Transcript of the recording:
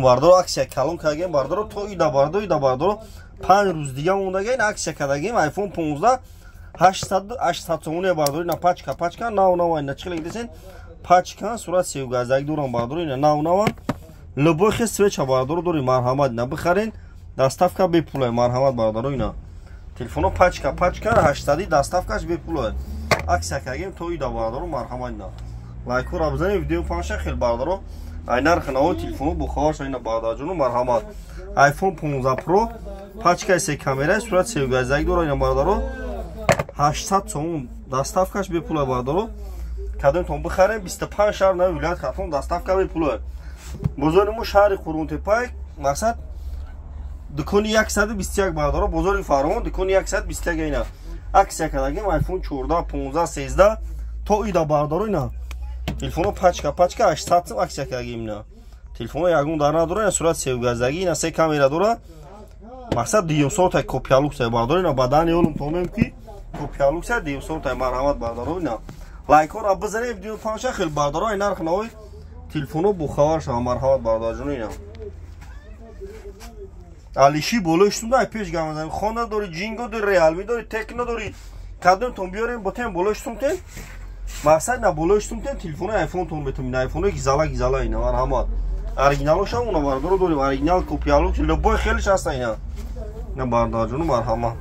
Бардоро, акция калон кардагем, бардоро, то ида, бардо, ида, бардоро, 5 рӯз дига мондагем, акция кардагем. iPhone 15 800 сомоне, бардоро. Ина пачка, пачка нав нав, ина чихеле десен, пачка сурат севгазак дорам, бардоро, ина нав наван, любой хел свеча, бардоро, дорем. Марҳамат, ина бихарен, доставка бепулай. Марҳамат, бардоро, ина телефоно пачка, пачка 800, доставкаш бепулай, акция кардагем то ида, бардоро. Марҳамат, ина лайкҳоро бизанед, видео панша хел, бардоро, ай нархи наво телефоно буховаш. Ина, бародарҷону, марҳамат, iPhone 15 Pro, пачкаи се камераи сурат севгазак дора, ина, бародаро, 800 сомон, доставкаш бепула. Бародаро, кадомтон бихарем, 25 шаҳр нави вилоят Хатлон доставка бепула. Бозори мо шаҳри Қурғонтепай, мақсад, дукони 121, бародаро, бозори Фаровон, дукони 121. Ина акция кардагем iPhone 14, 15, 13 то ида, бародаро. Ина телефоно пачка, пачка 800 сом акция кардагем. Ина телефоно ягон дар надора, ина сурат севгаздагӣ, ина се камера дора, мақсад, дуюм сортай копия люкса, бародаро. Ина бадани олум тонем ки копия люкса, дуюм сортай. Марҳамат, бародаро, ина лайкҳоро бизанед, видео панша хел, бародаро, ай нарх навои телефоно бохабар шава. Марҳамат, бародарҷоно, ина алиши болои штунда, ай пеш гамазан хона дори, Ҷинго дори, Реалми дори, Текно дори, кадомтон биёрем, ботем болои штумтен, мақсад, на болои штумтен телефони айфонтон бетум. Ина айфоно гизала, гизала, ина марҳамат, оригиналошам уна, бародаро, дорим, оригинал, копия люкс, любой хелиш ҳаста. Ина, ина, бародарҷоно, марҳамат.